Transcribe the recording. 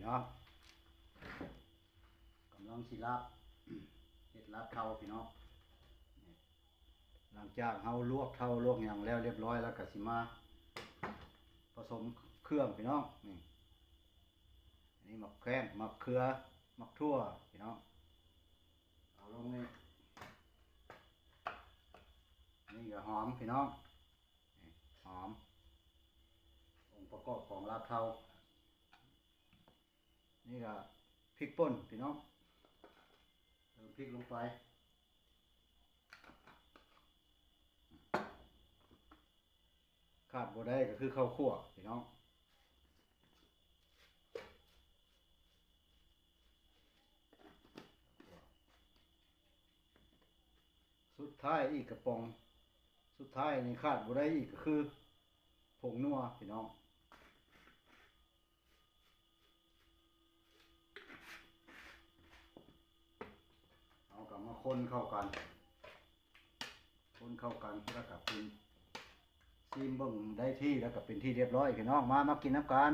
ເນາະ ກຳລັງຊິລາບ ເຮັດລາບເທົາພີ່ນ້ອງ. ນີ້ ຫຼັງຈາກເຮົາລວກເທົາລວກຫຍັງແລ້ວລຽບຮ້ອຍ ແລ້ວກໍຊິມາປະສົມເຄື່ອງພີ່ນ້ອງ. ນີ້ ອັນນີ້ໝາກແຂ້ງ ໝາກເຂືອ ໝາກຖົ່ວພີ່ນ້ອງ ເອົາລົງນີ້. ນີ້ກໍຫອມພີ່ນ້ອງ ນີ້ຫອມ ອົງປະກອບຂອງລາບເທົາ. ນີ້ກໍພິກປົ່ນພີ່ນ້ອງ ເຕີມພິກລົງໄປ. ຂາດບໍ່ໄດ້ກໍຄືເຂົ້າຂົ້ວພີ່ນ້ອງ. ສຸດທ້າຍອີກກະປ໋ອງ ສຸດທ້າຍນີ້ຂາດບໍ່ໄດ້ອີກກໍຄືຜົງນົວພີ່ນ້ອງ. ເຮົາກໍມາຄົນເຂົ້າກັນ ຄົນເຂົ້າກັນ ແລ້ວກໍເປັນ ຊີມເບິ່ງໄດ້ທີ່ ແລ້ວກໍເປັນທີ່ລຽບຮ້ອຍພີ່ນ້ອງ. ມາ ມາກິນນຳກັນ.